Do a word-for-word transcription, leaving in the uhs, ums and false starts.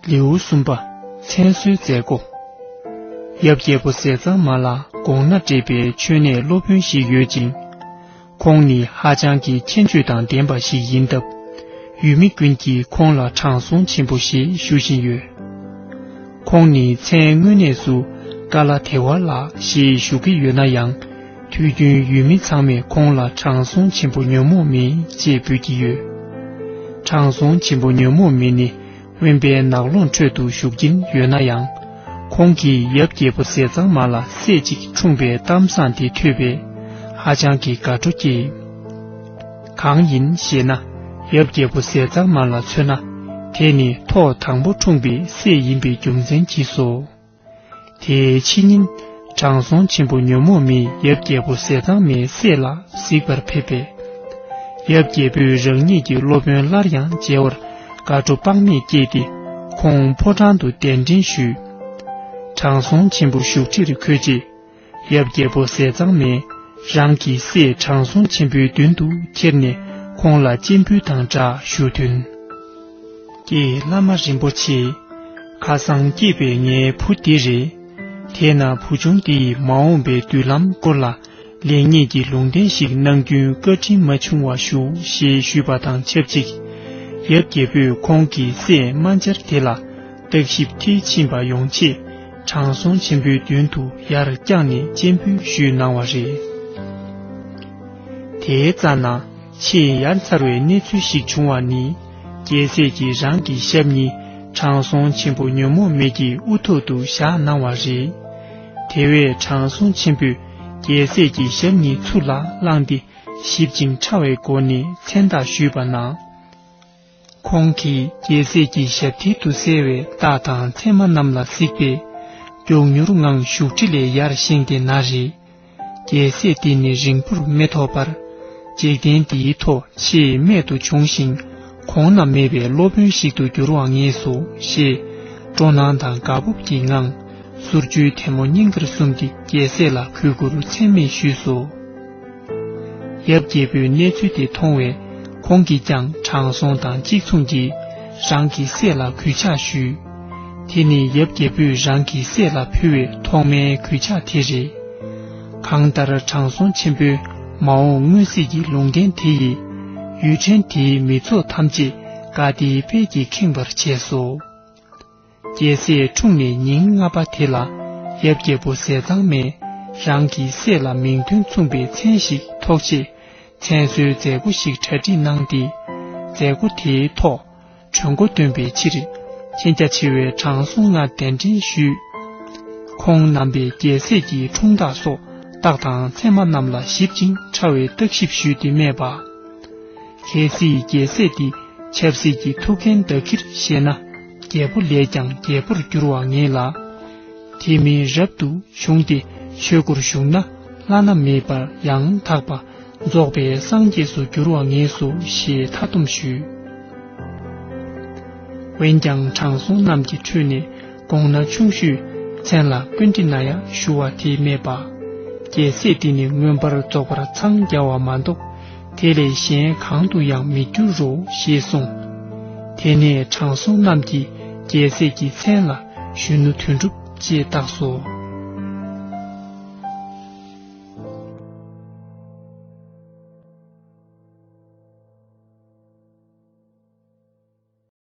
ལེའུ་གསུམ་པ། མཚན་གསོལ་མཛད་སྒོ། ཡབ་རྒྱལ་པོ་ཟས་གཙང་མ་ལ་གོང་ན་འདྲེས་པའི་མཆོད་གནས་སློབ་དཔོན་ཞིག་ཡོད་ཅིང་། ཁོང་ནི་ཧ་ཅང་གི་ཁྱད་ཆོས་དང་ལྡན་པ་ཞིག་ཡིན་སྟབས། ཡུལ་མི་ཀུན་གྱིས་ཁོང་ལ་དྲང་སྲོང་ཆེན་པོ་ཞེས་ཞུ་བཞིན་ཡོད། ཁོང་ནི་མཚན་དངོས་གནས་སུ་ཀ་ལ་དེ་ཝ་ལགས་ཞེས་ཞུ་གི་ཡོད་ན་ཡང་། དུས་རྒྱུན་ཡུལ་མི་ཚང་མས་ཁོང་ལ་དྲང་སྲོང་ཆེན་པོ་ཉོན་མོངས་མེད་ཅེས་འབོད་ཀྱི་ཡོད། དྲང་སྲོང་ཆེན་པོ་ཉོན་མོངས་མེད་ནི། དབེན་པའི་ནགས་ཀློང་ཁྲོད་དུ་བཞུགས་ཀྱིན་ཡོད་ན་ཡང་། ཁོང་གིས་ཡབ་རྒྱལ་པོ་ཟས་གཙང་མ་ལ་སྲས་གཅིག་འཁྲུངས་པའི་གཏམ་བཟང་དེ་ཐོས་པས། ཧ་ཅང་གི་དགའ་སྤྲོ་སྐྱེས། གང་ཡིན་ཞེ་ན། ཡབ་རྒྱལ་པོ་ཟས་གཙང་མ་ལ་མཚོན་ན། དེ་ནི་ཐོག་དང་པོ་འཁྲུངས་པའི་སྲས་ཡིན་པའི་རྒྱུ་མཚན་གྱིས་སོ། དེའི་ཕྱི་ཉིན། དྲང་སྲོང་ཆེན་པོ་ཉོན་མོངས་མེད་ཡབ་རྒྱལ་པོ་ཟས་གཙང་མའི་སྲས་ལ་གཟིགས་པར་ཕེབས་པས། ཡབ་རྒྱལ་པོས་རང་ཉིད་ཀྱི་སློབ་དཔོན་སླར་ཡང་མཇལ་བར་དགའ་སྤྲོ་དཔག་མེད་སྐྱེས་ཏེ། ཁོང་ཕོ་བྲང་དུ་གདན་འདྲེན་ཞུས། དྲང་སྲོང་ཆེན་པོ་བཞུགས་ཁྲིར་འཁོད་རྗེས། ཡབ་རྒྱལ་པོ་ཟས་གཙང་མས་རང་གི་སྲས་དྲང་སྲོང་ཆེན་པོའི་མདུན་དུ་ཁྱེར་ནས་ཁོང་ལ་སྤྱན་འབུལ་དང་སྦྲགས་ཞུ་དོན། ཀྱེ་བླ་མ་རིན་པོ་ཆེ། ཁ་སང་སྐྱེས་པའི་ངའི་བུ་འདི་རེད། དེས་ན་བུ་ཆུང་འདི་ཡི་མ་འོངས་པའི་མདུན་ལམ་སྐོར་ལ་ལེགས་ཉེས་ཀྱི་ལུང་བསྟན་ཞིག་གནང་རྒྱུའི་བཀའ་དྲིན་མ་ཆུང་བ་ཞུ་ཞེས་ཞུས་པ་དང་ཆབས་ཅིག། ཡབ་རྒྱལ་པོས་ཁོང་གི་སྲས་རྨ་བྱར་དེ་ལ་བརྟག་ཞིབ་མཐིལ་ཕྱིན་པ་ཡོང་ཆེད་དྲང་སྲོང་ཆེན་པོའི་མདུན་དུ་ཡར་བརྐྱངས་ནས་སྤྱན་འབུལ་ཞུས་གནང་བ་རེད། དེའི་རྩ་ན། ཆེས་ཡ་མཚར་བའི་གནས་ཚུལ་ཞིག་བྱུང་བ་ནི། རྒྱལ་སྲས་ཀྱིས་རང་གི་ཞབས་གཉིས་དྲང་སྲོང་ཆེན་པོ་ཉོན་མོངས་མེད་ཀྱི་དབུ་ཐོག་ཏུ་བཞག་གནང་བ་རེད། དེ་བས་དྲང་སྲོང་ཆེན་པོས་རྒྱལ་སྲས་ཀྱི་ཞབས་གཉིས་ཚུར་ལ་བླངས་ཏེ་ཞིབ་ཅིང་ཕྲ་བའི་སྒོ་ནས་མཚན་རྟགས་ཞུས་པ་ན། ཁོང་གིས་རྒྱལ་སྲས་ཀྱི་ཞབས་མཐིལ་དུ་གསལ་བའི་རྟགས་དང་མཚན་མ་རྣམས་ལ་གཟིགས་པས། མགྱོགས་མྱུར་ངང་བཞུགས་ཁྲི་ལས་ཡར་བཞེངས་ཏེ་ན་རེ། རྒྱལ་སྲས་འདི་ནི་རིང་པོར་མི་ཐོགས་པར། འཇིག་རྟེན་འདིའི་ཐོག་ཆེས་རྨད་དུ་བྱུང་ཞིང་གོང་ན་མེད་པའི་སློབ་དཔོན་ཞིག་ཏུ་འགྱུར་བར་ངེས་སོ་ཞེས། སྤྲོ་སྣང་དང་དགའ་སྤོབས་ཀྱི་ངང་། གསུར་ཆུའི་ཐལ་མོ་སྙིང་གར་བཟུང་སྟེ་རྒྱལ་སྲས་ལ་གུས་བཀུར་ཚད་མེད་ཞུས་སོ། ཡབ་རྒྱལ་པོས་གནས་ཚུལ་དེ་མཐོང་བས་ཁོང་གིས་ཀྱང་དྲང་སྲོང་དང་གཅིག་མཚུངས་ཀྱིས་རང་གི་སྲས་ལ་གུས་ཕྱག་ཞུས། དེ་ནི་ཡབ་རྒྱལ་པོས་རང་གི་སྲས་ལ་ཕུལ་བའི་ཐོག་མའི་གུས་ཕྱག་དེ་རེད། གང་ལྟར་དྲང་སྲོང་ཆེན་པོའི་མ་འོངས་མངོན་གསལ་གྱི་ལུང་བསྟན་དེ་ཡིས་ཡུལ་ཕྲན་དེའི་མི་ཚོགས་ཐམས་ཅད་དགའ་བདེའི་དཔལ་གྱིས་ཁེངས་པར་བྱས་སོ། རྒྱལ་སྲས་འཁྲུངས་ནས་ཉིན་ལྔ་པ་དེ་ལ་ཡབ་རྒྱལ་པོ་ཟས་གཙང་མས་རང་གི་སྲས་ལ་མིང་དོན་མཚུངས་པའི་མཚན་ཞིག་ཐོགས་ཆེད་མཚན་གསོལ་མཛད་སྒོ་ཞིག་གྲ་སྒྲིག་གནང་སྟེ། མཛད་སྒོ་དེའི་ཐོག་གྲོས་འགོ་འདོན་པའི་ཕྱིར་མཁྱེན་རྒྱ་ཆེ་བའི་དྲང་སྲོང་ལྔ་གདན་འདྲེན་ཞུས། ཁོང་རྣམ་པས་རྒྱལ་སྲས་ཀྱི་འཁྲུངས་རྟགས་སོགས་རྟགས་དང་མཚན་མ་རྣམས་ལ་ཞིབ་ཅིང་ཕྲ་བའི་བརྟག་ཞིབ་ཞུས་ཏེ་སྨྲས་པ། གལ་སྲིད་རྒྱལ་སྲས་འདི་ཆབ་སྲིད་ཀྱི་ཐུགས་འགན་བདག་གིར་བཞེས་ན། རྒྱལ་པོ་ལས་ཀྱང་རྒྱལ་པོར་འགྱུར་བར་ངེས་ལ། དེ་མིན་རབ་ཏུ་བྱུང་སྟེ་ཆོས་སྒོར་ཞུགས་ན་བླ་ན་མེད་པ་ཡང་དག་པ་རྫོགས་པའི་སངས་རྒྱས་སུ་འགྱུར་བར་ངེས་སོ་ཞེས་མཐའ་སྡོམ་ཞུས། འོན་ཀྱང་དྲང་སྲོང་རྣམས་ཀྱི་ཁྲོད་ནས་གོང་ན་ཆུང་ཤོས་མཚན་ལ་ཀུན་དྷི་ན་ཡ་ཞུ་བ་དེས་སྨྲས་པ། རྒྱལ་སྲས་འདི་ནི་མངོན་པར་རྫོགས་པར་འཚང་རྒྱ་བ་མ་གཏོགས་དེ་ལས་གཞན་གང་དུ་ཡང་མི་འགྱུར་རོ་ཞེས་གསུངས། དེ་ནས་དྲང་སྲོང་རྣམས་ཀྱིས་རྒྱལ་སྲས་ཀྱི་མཚན་ལ་གཞོན་ནུ་དོན་གྲུབ་ཅེས་བཏགས་སོ།